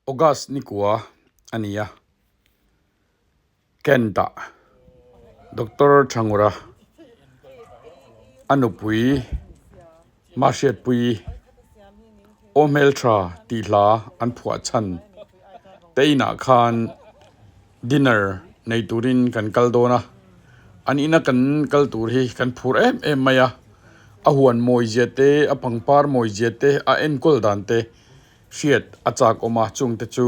August nikua a ni a, Kent-ah Doctor Thangura a nupui Mahriatpuii aw hmeltha tih hla an phuah chhan te inah khan dinner nei turin kan kal dawn a, an ina kan kal tur hi kan phur em em mai a, a huan mawizia te a pangpar mawizia te a enkawl dan te hriat a chak awm a, chungte chu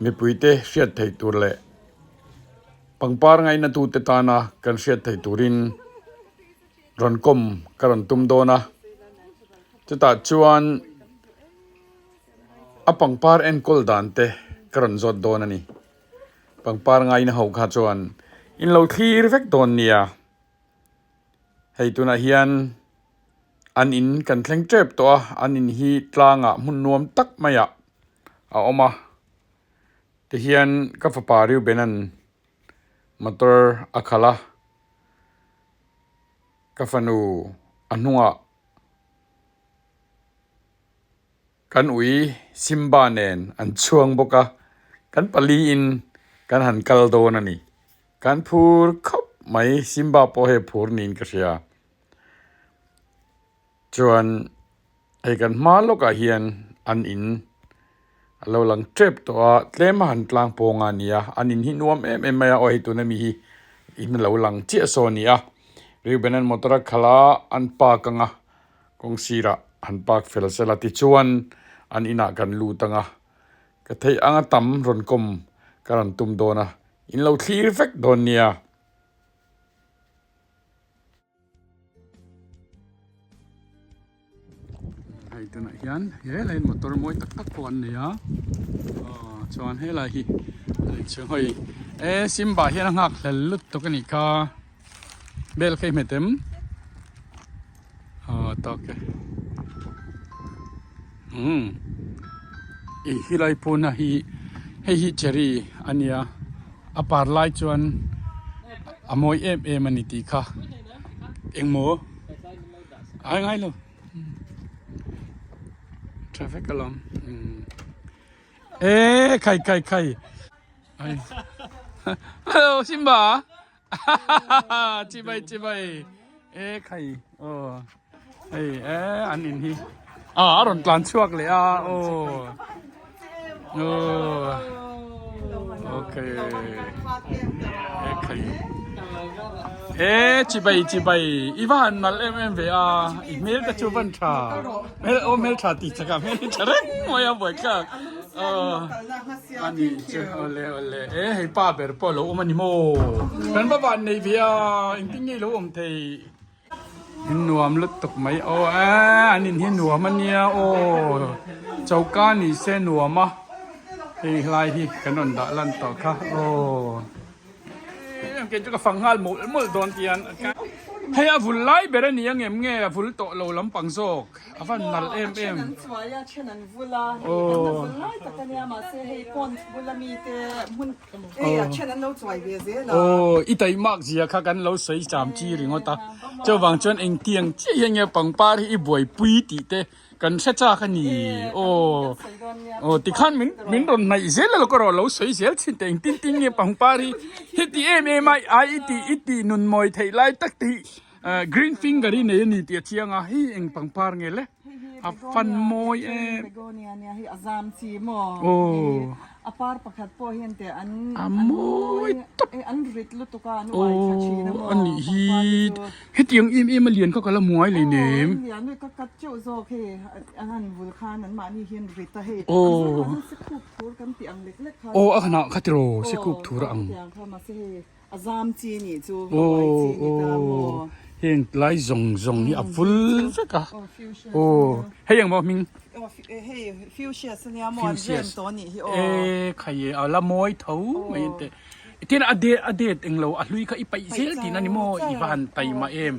mipuite hriat theih tur leh pangpar ngaina tute tana kan hriat theih turin rawn kawm ka rawn tum dawn a, chutah chuan a pangpar enkawl dan te ka rawn zawt dawn a ni, pangpar ngaina ho kha chuan in lo thlir vek dawn nia, hei tunah hian an in kan thleng tep tawh a, an in hi tlangah hmun nuam tak maiah a awm a, tihian ka fapa Reuben-a'n motor a khalh a. Ka fanu a hnungah kan ui Simba nen an chhuang bawk a, kan paliin kan han kal dawn a ni. Kan phur khawp mai, Simba pawh hei phur niin ka hria. Chuan hei kan hma lawkah hian an in a lo lang tep tawh a, tlem a han tlang pawng a ni a, an in hi nuam em em mai a, aw hei tuna mi hi in a lo lang chiah saw a ni a, Reuben an motor a khalh a, an park ang a, kawng sirah han park fel sela tichuan an inah kan lut ang a, ka theih anga tam rawn kawm ka rawn tum dawn a, in lo thlir vek dawn nia. Hei tunah hian helai motor mawi tak tak pawh an nei a aw chuan helai hi a inchhung hawi e Simba hian a nghak hlel lutuk a nih kha bel kha i hmet em aw tawk e umm ih helai pawn a hi hei hi cherry a nia. A par lai chuan a mawi em em a ni tih kha engmaw a ngai lo tha vek alawm e khai khai khai hello Simba chibai chibai e khai aw. Hei e an in hi a a rawn tlan chhuak leh a aw aw okay e khai e chibai chibai i va han nal em em ve a i hmel te chu van tha hmel aw hmel tha tih chak a hmel hi tha reng mai a buai thlak aw ani chu awle awle e hei pa ber pawh a lo awm a ni maw kan va van nei ve a engtin nge i lo awm thei. In nuam lutuk mai aw e an in hi nuam a nia aw choka ni se nuam a hei hlai hi kan rawn dah lan tawh kha aw kei chu ka fang nghal mawlh mawlh dawn tian hei a vul lai ber a ni ang em nge a vul tawh lo lampang zawk a van nalh em em aw. Aw, i taihmak zia kha kan lo sawi cham chi ringawt a, chuvang chuan engtiang chiah hian nge pangpar hi i buaipui tih te kan hre chak a ni. Aw, aw tikhan min min rawn hnaih zel a lo ka rawh lo sawi zel thin teh engtin tin nge pangpar hi heti em em a ai i tih i tih nun mawi theih lai tak te hi green finger hi nei a ni tih a chiang a, hei eng pangpar nge le? A fan mawi em. Begonia nia hi a zam chi maw. Aw. A par pakhat pawh hian teh an A mawi tawp. An rit lutuk a an uai thla thin a maw. Aw anih hi. Hetiang em em a lian kha ka la hmuai lei nem. Aw lian ka cut teuh zawk hei an han vul khan an mahni hian rit a hei. Aw. Se khup thur kan tih ang lek lek kha. Aw a hnah kha tiraw se khup thur a ang. Aw tiang kha mahse hei. A zam chi nih chu a uai chi ni ta maw? Heng lai zawng zawng hi a vul vek a. Aw hei ang maw hming? Hei Fuchsias a nia maw an rem tawh a nih hi aw. E khai e a la mawi tho mai an teh. Tin a det a det englo a hlui kha i paih zel tihna ni maw i va han taima em.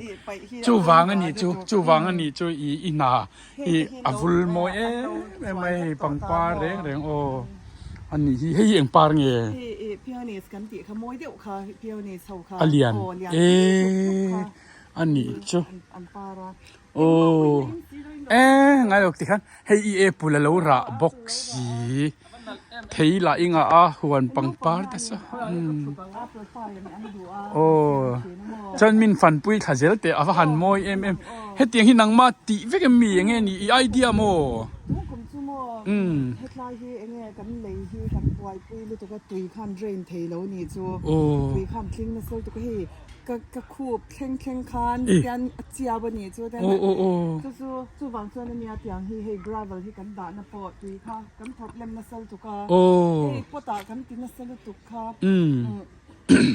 Chuvang a nih chu chuvang a nih chu i i hna i a vul mawi em em mai hei pangpar reng reng aw. A nih hi hei hi eng par nge? Hei i peonies kan tih kha mawi deuh kha peonies ho kha A lian aw lian e kha a nih chu an par a aw e ngai lo tikhan hei i apple a lo rah bawk si. Thei lah i ngah a huan pangpar te saw aw chuan min fanpui thla zel teh a va han mawi em em hetiang hi nangmah tih vek em mi enge ni i idea maw umm aw Ka ka khup thleng thleng khan tian a chiau a nih chu Aw aw aw. Chu chu chuvang chuan ania tiang hi hei gravel hi kan dahna pawh tui kha kan problem nasa lutuk a. Aw. Hei pot ah kan ti nasa lutuk kha. Umm.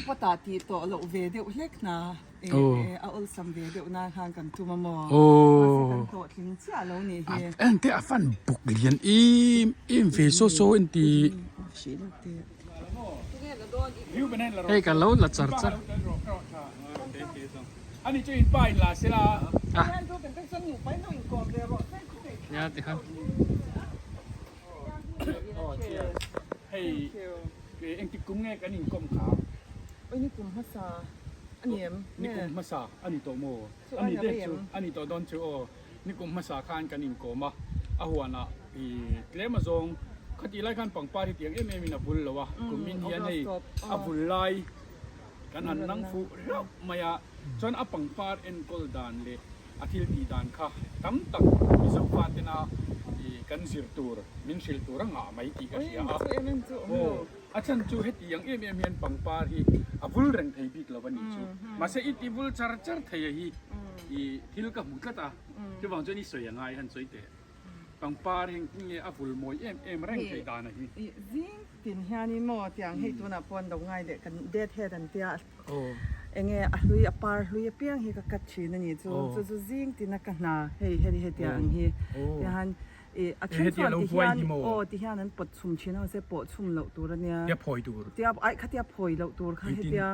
Pot ah tih tawh loh ve deuh hlek hna e a awlsam ve deuh nan khan kan tum a maw. Aw. Mahse kan hlawhtling chiah lo nih hi. Engte a fan buk lian em em ve saw saw en ti. Hei ka lo la char char. Nia tikhan. Nikum hmasa khan kan inkawm a, a huanah i tlem azawng khatih lai khan pangpar hi tiang em em in a vul lo a, kum in hian hei a vul lai kan han nang fuh hlauh mai a, chuan a pangpar enkawl dan leh a thil tih dan kha tam tak Mizo fa tena i kan zir tur min hrilh tur a ngah mai tih ka hria a, aw a chhan chu heti ang em em hian pangpar hi a vul reng thei bik lo a nih chu, mahse i ti vul char char thei a hi. I thil ka hmu tlat a, chuvang chuan i sawi a ngai han sawi teh. Pangpar heng tin nge a vul mawi em em reng theih dan a hi. I zing tin hianin maw tiang hei tunah pawh an lo ngai leh kan dead head an tia enge a hlui a par hlui apiang hi ka cut thin a nih chu chu chu zing tina ka hna hei heti hetiang ang hi tianghan I a then chuan ti hian aw ti hian an pawt chhum thin a mahse pawh chhum loh tur a nia. Tia phawi tur. Tia ai khatia phawi loh tur kha hetia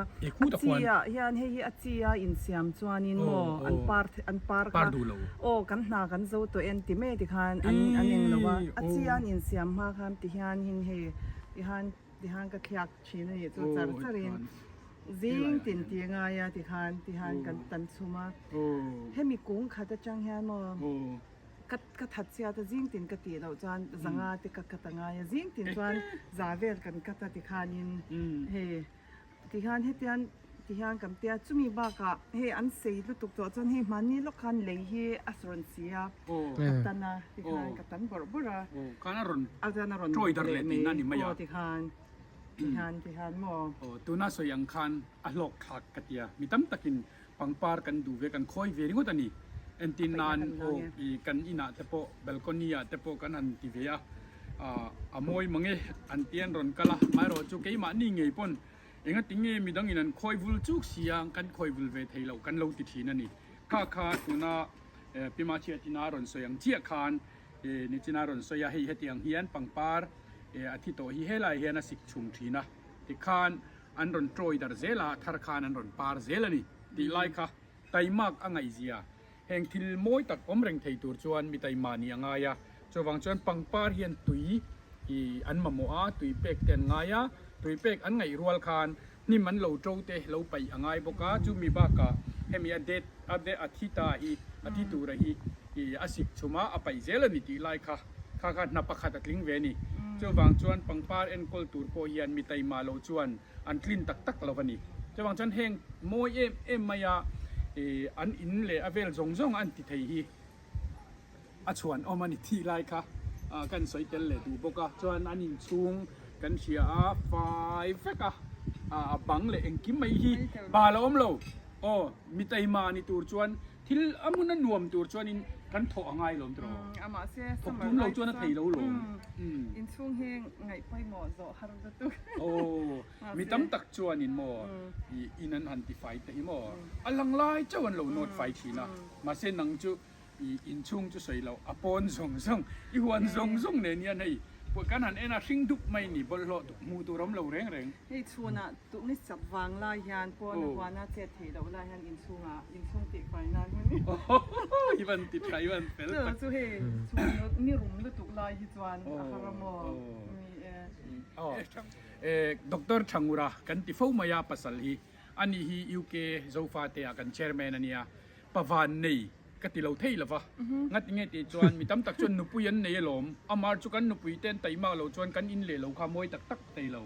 a chi ah hian hei hi a chi a insiam chuanin maw an par an par kha aw kan hna kan zo tawh en ti mai ti khan an an eng lo a a chi a an insiam hma khan ti hian hin hei ti han ti han ka thliak thin a nih chu char char in zing tin ti ngai a ti khan ti han kan tan chhum a hemi kung khat atang hian maw. Ka ka that chiat a zing tin ka tih loh chuan zanga te ka cut a ngai a zing tin chuan za vel kan cut a tikhanin hei tikhan hetian tihian kan tia chumi bakah hei an sei lutuk tawh chuan hei hmanni lawk khan lei hi a rawn si a ka tan a tikhan ka tan bawrh bawrh a a chuan a rawn leh mai aw tikhan tihian tihian maw. Tuna sawi ang khan a hlawk thlak ka tia mi tam takin Pangpar kan duh ve, kan khawi ve ringawt a ni. Entir nan aw i kan inah te pawh balcony ah te pawh kan han ti ve a, a mawi mang e an ti an rawn kal a, amaherawh chu keimahni ngei pawn engati nge midangin an khawi vul chuk si a, kan khawi vul ve thei loh kan lo ti thin a ni. Kha kha tuna Pi Machhiatina a rawn sawi ang chiah khan nichina a rawn sawi a, hei hetiang hian pangpar a thi tawh hi helai hian a sik chhung thin a, tikhan An rawn tawi dar zel a, thar khan an rawn par zel a ni tih lai kha taimak a ngaihzia. Heng thil mawi tak awm reng thei tur chuan mi taima nih a ngai a, chuvang chuan pangpar hian tui i an mamawh a, tui pek te an ngai a, tui pek an ngaih rual khan hnim an lo to te lo paih a ngai bawk a, chumi bakah hemi a det a a thi ta hi a thi tura hi i a sik chhum a, a paih zel a ni tih lai kha. Kha kha hna pakhat a tling ve a ni. Chuvang chuan pangpar enkawl tur pawh hian mi taima lo chuan an tlin tak tak lo a ni. Chuvang chuan heng mawi em em maia an in leh a vel zawng zawng an ti thei hi a chhuan awm a ni tih lai kha kan sawi tel leh duh bawk a. Chuan an inchhung kan hria a fai vek a, a bang leh engkim mai hi bal a awm lo. Aw mi taima ni tur chuan Thil a hmun a nuam tur chuanin kan thawh a ngai lawm tiraw? A mahse Thawk tum lo chuan a thei lo lawm. Inchhung hi ngaih pawimawh zawh har lutuk. Aw, mi tam tak chuanin maw i in an han tifai te hi maw a lang lai chauh an lo nawt fai thin a, mahse nang chu i inchhung chu sawi loh a pawn zawng zawng i huan zawng zawng nen hian hei kan han en a hring dup mai ni bawlhhlawh hmuh tur awm lo reng reng. Hei chhunah Tukni chap vang lai hian pawn a huana chet theih loh lai hian inchhungah inchhung tih fai nan hun hi. I van ti tha i van fel tak. Chu hei chhung ni rum lutuk lai hi chuan a har a maw ni e. E Doctor Thangura kan ti fo mai a pasal hi ani hi UK Zofa te ah kan chairman ania Pavan nei. Ka ti lo thei lova. Ngati nge tih chuan mi tam tak chuan nupui an nei alawm. Amar chu kan nupui te an taihmak lo chuan kan in leh lo kha mawi tak tak thei lo.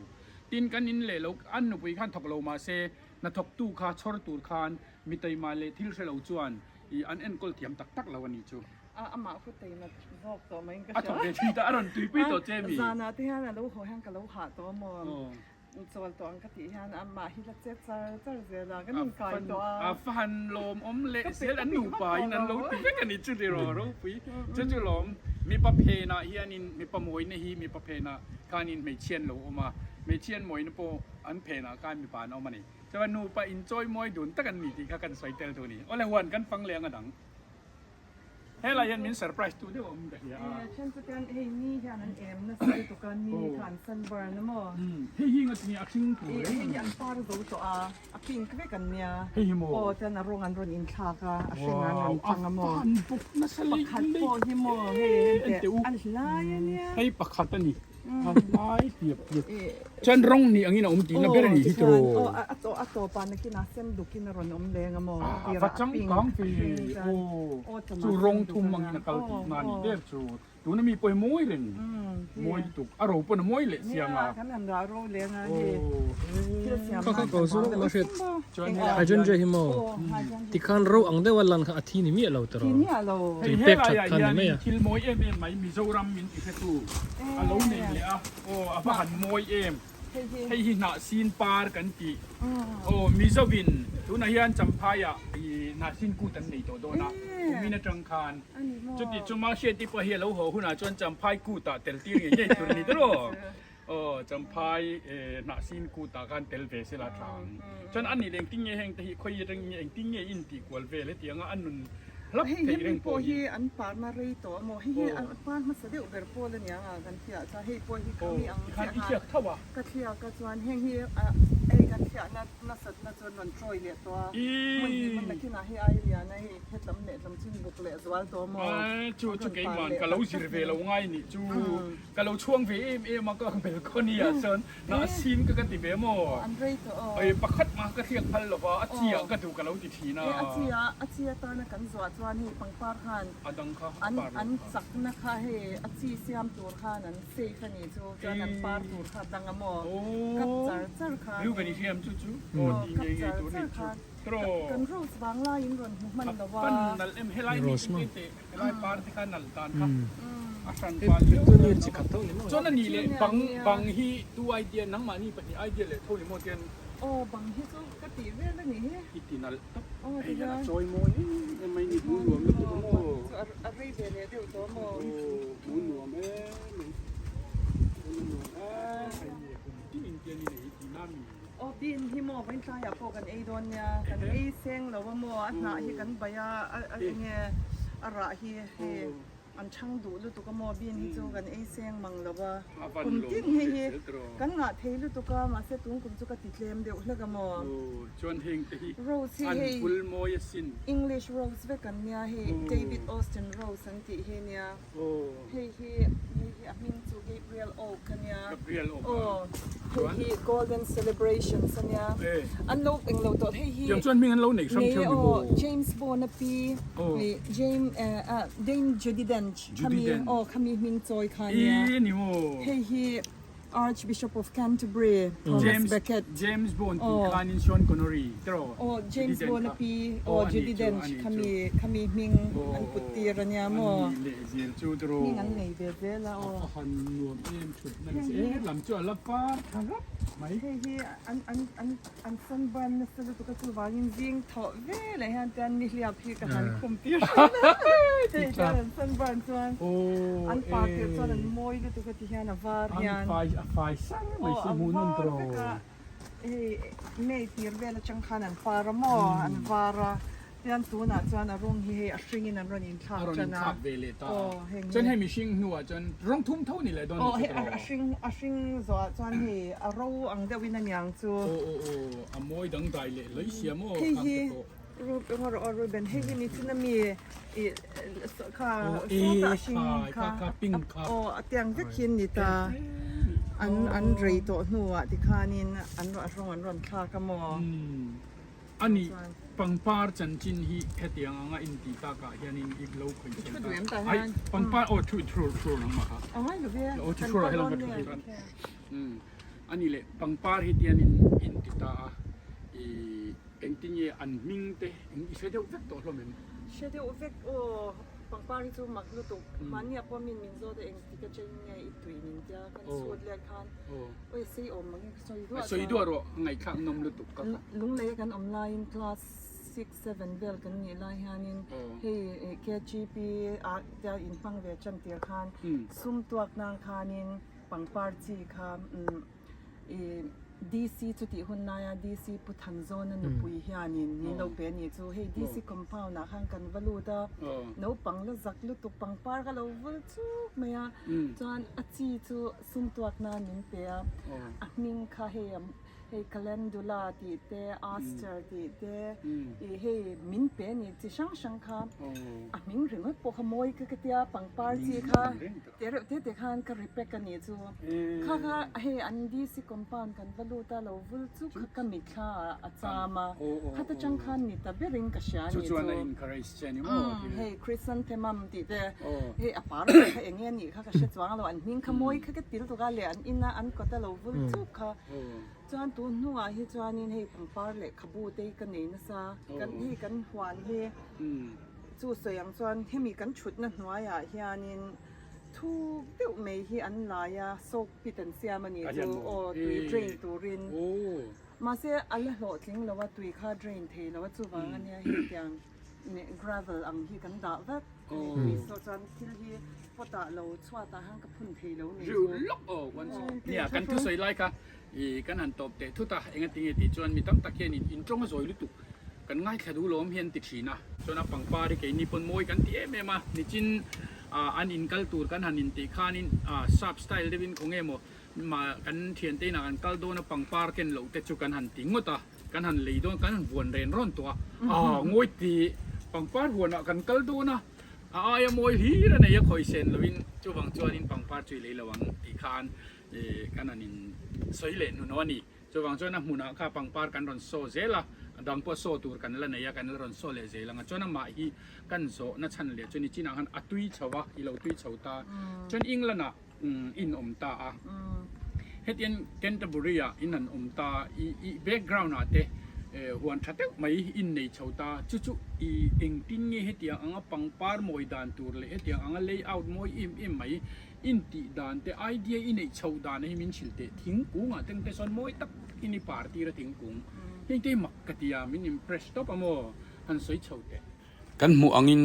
Tin kan in leh lo an nupui khan thawk lo mahse hnathawktu kha chhawr tur khan mi taihma leh thil hre lo chuan ih an enkawl thiam tak tak lo a ni chu. A amah khu taihma zawk tawh mai in ka hria. A thawk ve thin ta a rawn tuipui tawh che mi. Zanah te hian a lo haw hian ka lo hah tawh amaw. Chawl tawh ang ka tih hian amah hi la che char char zel a, kan inkai tawh a. A fahan lawmawm leh zel an nupa in an lo ti vek a ni chu tiraw ropui. Chu chu lawm mipa phenah hianin mipa mawina hi mipa phenah khanin hmeichhia an lo awm a, hmeichhia an mawina pawh an phenah khan mipa an awm a ni. Chuan nupa inchawi mawi dun tak an ni tih kha kan sawi tel thu a ni. Awle huan kan fang leh ang a dang. Helai hian min surprise tu deuh awm ka hria a. He then chu ten hei ni hian an em nasa lutuk a, ni kha an sunburn a maw? Hei hi nga tinge a hring tur reng a ni. Hei hi an par zo tawh a, a pink vek an nia. Hei hi maw? Aw chuan a rawng an rawn inthlak a, a hring an rawn chang a maw? Wow, a van bawk nasa lei lei. Pakhat pawh hi maw hei enteh a hlai a nia. Hei pakhat a ni. A hlai hliap hliap. Chuan rawng ni angin a awm tihna ber a nih hi tiraw? Aw a tawh a tawpah nakinah sen dukin a rawn awm leng a maw? A va changkang ve aw chu rawng thum angin a kal tihna a nih der chu. Tuna mi pawh hi mawi reng mawi lutuk a ro pawn a mawi leh siang a. Nia kan han rah ro leng a hei thil siam Kha kha ko chu la hriat Hydrangea hi maw tikhan ro ang deuh a lan kha a thi ni miah lo tiraw? Thi miah lo. Hei helaiah hian thil mawi em em mai Mizoram min ti hretu a lo nei leh a. Aw a va han mawi em. Hei hi hnahsin par kan tih. Aw Mizovin tunah hian Champhaiah ih hnahsin kut an nei tawh dawn a. Kumin atang khan. Chuti chu Mahriati pawh hi a lo haw hunah chuan Champhai kutah tel tir ngei ngei tur a ni tawh aw. Aw Champhai hnahsin kutah khan tel ve se la tha ang. Chuan a nih leh engtin nge heng te hi khawi atangin nge engtin nge in tih kual vel hetianga a nun hlap Hei theih hi reng pawh pawh hi. hi an parna rei tawh a maw? Hei hi an par hmasa deuh ber pawl a niang a kan thliah chuan hei pawh hi khami ang Tikhan i chiah thliak tho a. Ka thliak a chuan heng hi hei kan thliahna nasatna chuan rawn trawi leh tawh a. Hmun hnih hmun nakinah hei ai lian a hei hetlam leh lam chu in buk leh zual tawh a maw? Chu chu keimah ka lo zir ve lo ngai nih chu ka lo chhuang ve em em a ka balcony ah chuan Nah a sin ka ka ti ve maw? An rei tawh aw. Ei pakhat mah ka thliak phal lova a chi ah ka duh ka lo ti thin a. E a chi ah a chi atana kan zuah chuan hei pangpar khan A dang kha a par lo an kha. chakna kha hei a chi siam tur khan an safe a nih chu chuan an par tur kha a dang a maw? Kap char char khan. Reuben i hriam chu chu aw ti ngei ngei tur ni chu tiraw. Kan rose vanglai in rawn hmu hman lo a. A pan nalh em helai mi Rose maw? te helai par te kha nalh dan kha. A hran pa viau chuan a nih leh bang bang hi tu idea nangmahni pahnih idea leh tho ni maw tian Aw bang hi chu ka tih vel a nih hi. I ti nalh tawp hei hian a chawi mawi em em mai ni hmuh nuam lutuk a maw. A rei ve leh deuh tawh a maw. Aw hmuh nuam em mai hmuh nuam em mai ni kum tin in tian in ei tih na mi. Aw bean hi maw vawiin tlaiah pawh kan ei dawn nia kan ei seng lo a maw a hnah hi kan baih a a enge a rah hi hei. An chhang duh lutuk a maw bean hi chu kan ei seng mang lo a, kum tin hei hi kan ngah thei lutuk a mahse tun kum chu ka ti tlem deuh hlek a maw. Rose hi hei English rose vek an nia hei David Austin rose an tih hi nia hei hi hei hi a hming chu Gabriel Oak a nia aw hei hi Golden Celebrations a nia an lo englo tawh hei hi Nei aw James Bond a pi James Dame Judi Dench khami aw khami hming chawi kha nia hei hi Archbishop of Canterbury Thomas Becket James Bond tih khanin Sean Connery tiraw aw James Bond a pi aw Judi Dench khami khami hming an put tir a nia maw leh zel chu tiraw hming an nei ve zel a aw a han nuam em thut na ni e lam chu a la par tha rap mai hei hi an an an An sunburn nasa lutuk a chuvangin zing thawh veleh hian chuan nihliap hi ka han khum tir hran a, hei chuan an sunburn chuan an par tirh chuan an mawi lutuk a ti hian a var hian a fai sar mai si hmuh nawn tawh aw a var vek a hei May tir vel atang khan an par a maw an var a. Tian tunah chuan a rawng hi hei a hringin an rawn inthlak A rawn tan a. inthlak ve leh ta a. Aw heng hi. Chuan hei mihring hnuah chuan rawng thum tho ni leh dawn Aw ni hei chu tawh. a hring a hring zawhah chuan hei a ro ang deuhin a niang chu. Aw aw aw a mawi dangdai leh lawi sia maw Hei khang hi te pawh. Ru eng rawh aw Ruben hei hi nichin ami ih kha Aw sawtah e hring khai kha kha kha pink kha. Aw a tiang vek hi an ni ta. An an rei tawh hnuah tikhanin an rawng an rawn thlak a maw. Umm. Ani pangpar chanchin hi hetiang anga intih takah hianin i lo khawih chho ta. Ai pangpar aw thu thu thu nangmah kha. Aw thu thu rawh helai ka thu thu ran. Ani leh pangpar hi tianin inti ta a i engtin nge an hming te eng i hre deuh vek tawh hlawm em? Hre deuh vek aw pangpar hi chu mak lutuk mahni ah pawh min min zawt a engtik atangin nge i tui min tia kan chhut let khan awi sei awm ang in ka sawi duah sawi duah rawh a ngaihthlak nawm lutuk ka kha. Lunglei a kan awm laiin class six seven vel kan nih lai hianin hei KGP ah tia inhmang ve tan tir khan sum tuak nan khanin Pangpar chi kha i DC chu tih hun laia DC Pu Thanzawna nupui hianin min lo pe a nih chu. Hei DC compound ah khan kan va lut a, naupang la zak lutuk pangpar ka lo vul chuk mai a, chuan a chi chu sum tuak nan min pe a, a hming kha hei hei calendula tih te aster tih te ih hei min pe a ni chi hrang hrang kha a hming ringawt pawh kha mawi ka ka tia pangpar chi kha te reuh te te khan ka repack a nih chu kha kha hei an DC compound kan va lut a lo vul chu kha ka mitthla ah a cham a khata tang khan ni ta berin ka hria a nih chu hei chrysanthemum tih te hei a par kha eng nge a nih kha ka hre chuang lo an hming kha mawi kha ka til tuk a leh an ina an kawt a lo vul chuk kha. Chuan tun hnuah hi chuanin hei pangpar leh khabu te hi ka nei nasa kan hei kan huan hi chu sawi ang chuan hemi kan thutna hnuaiah hianin thuk deuh mai hi an lai a soak pit an siam a nih chu aw tui drain turin mahse a la hlawhtling lo a tui kha drain thei lo a chuvang ania hei tiang gravel ang hi kan dah vek tui saw chuan thil hi pot ah lo chhuat ah hian ka phun thei lo ni chu. Nia kan thusawi lai kha i kan han tawp teh thut a engatinge tih chuan mi tam tak hian in intawng a zawi lutuk kan ngaithla duh lawm hian ti thin a. Chuan a pangpar hi keini pawn mawi kan ti em em a nichin ah an inkal tur kan han intih khanin ah sap style deuhin khawnge maw mah kan thiante inah kan kal dawn a pangpar ken loh te chu kan han ti ngawt a. Kan han lei dawn kan han vuan ren rawn tawh a, aa ngawi tih pangpar huanah kan kal dawn a, a aia mawi hlir a nei a khawi sen loin chuvang chuanin pangpar chu i lei lo ang tih khan ih kan han in sawi leh hnuhnawh a ni. Chuvang chuan a hmunah kha pangpar kan rawn saw zel a, a dang pawh saw tur kan la nei a, kan la rawn saw leh zel ang a, chuan amah hi kan zawhna chhan leh chu nichinah khan a tui chho a, i lo tui chho ta chuan England ah in awm ta a hetian Canterbury ah in han awm ta i i background ah te huan tha deuh mai in nei chho ta chu chu i engtin nge hetiang anga pangpar mawi dan tur leh hetiang anga layout mawi em em mai in tih dan te idea i neih chhoh dan hi min hrilh teh thingkung ah teng te sawn mawi tak in i par tir a thingkung heng te hi mak ka ti a min impress tawp a maw han sawi chho teh. Kan hmuh angin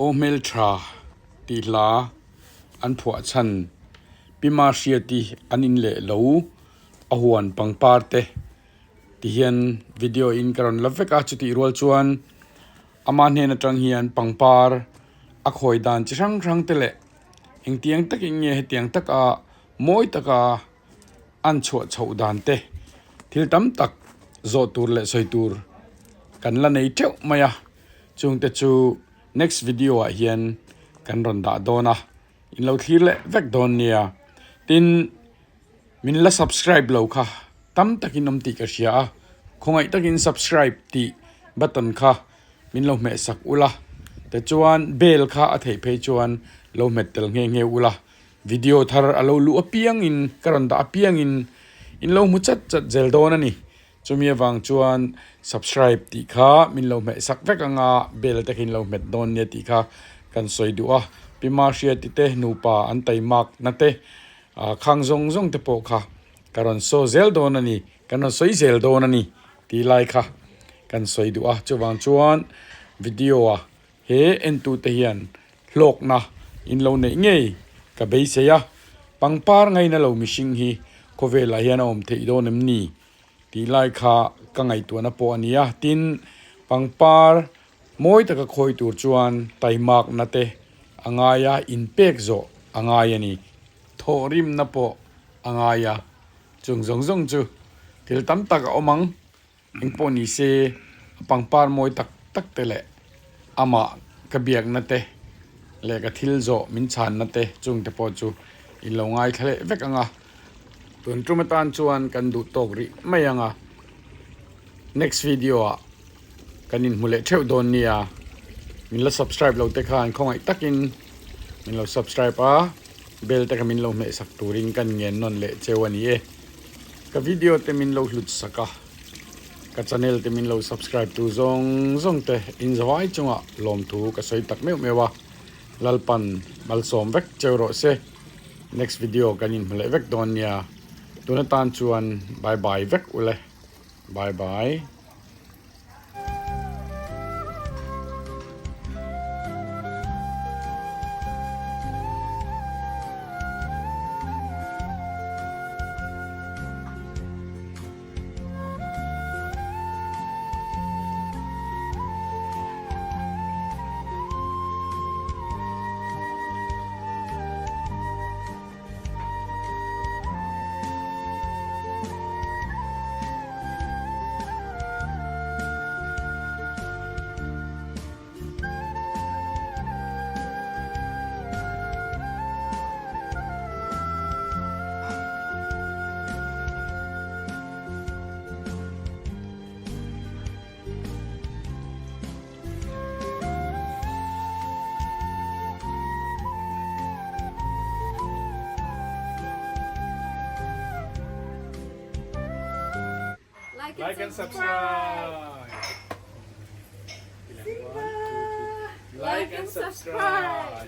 aw hmeltha tih hla an phuah chhan Pi Mahriati an in leh lo a huan pangpar te ti hian video in ka rawn la vek a chutih rual chuan ama hnen atang hian pangpar a khawi dan chi hrang hrang te leh engtiang takin nge hetiang taka mawi taka an chhuah chhoh dan te thil tam tak zawh tur leh sawi tur kan la nei teuh mai a chungte chu next video ah hian kan rawn dah dawn a in lo thlir leh vek dawn nia tin min la subscribe lo kha tam takin awm tih ka hria a khawngaih takin subscribe tih button kha min lo hmeh sak ula tichuan bell kha a theih phei chuan lo hmet tel nghe nghe ula. Video thar a lo luh apiangin ka rawn dah apiangin in lo hmu chat chat zel dawn a ni. Chumi avang chuan subscribe tih kha min lo hmeh sak vek anga bell te kha in lo hmet dawn nia tih kha kan sawi duh a. Pi Mahriati te nupa an taimak na te khang zawng zawng te pawh kha ka rawn saw zel dawn a ni, kan rawn sawi zel dawn a ni tih lai kha kan sawi duh a. Chuvang chuan video a He entute hian hlawkna in lo neih ngei ka beisei a, pangpar ngaina lo mihring hi khawvelah hian a awm theih dawn em ni tih lai kha ka ngaihtuahna pawh a ni a, tin pangpar mawi taka khawi tur chuan taimakna te a ngai a, inpek zawh a ngai a ni, thawhrimna pawh a ngai a, chung zawng zawng chu thil tam tak a awm ang. Engpawh ni se a pangpar mawi tak tak te leh amah ka biakna te leh ka thil zawh min chhanna te chung te pawh chu in lo ngaithla leh vek ang a, tun tum atan chuan kan duh tawk rih mai ang a. Next video ah kan inhmu leh theuh dawn nia. Min la subscribe lo te khan khawngaih takin min lo subscribe a, bell te kha min lo hmeh sak turin kan ngen nawn leh cheu a ni e. Ka video te min lo hlut sak a, ka channel te min lo subscribe tu zawng zawng te inzawai chungah lawmthu ka sawi tak meuh meuh a, Lalpan malsawm vek cheu rawh se. Next video kan inhmu leh vek dawn nia. Tun atan chuan bye bye vek ule. Bye bye. Like and subscribe. Like and subscribe.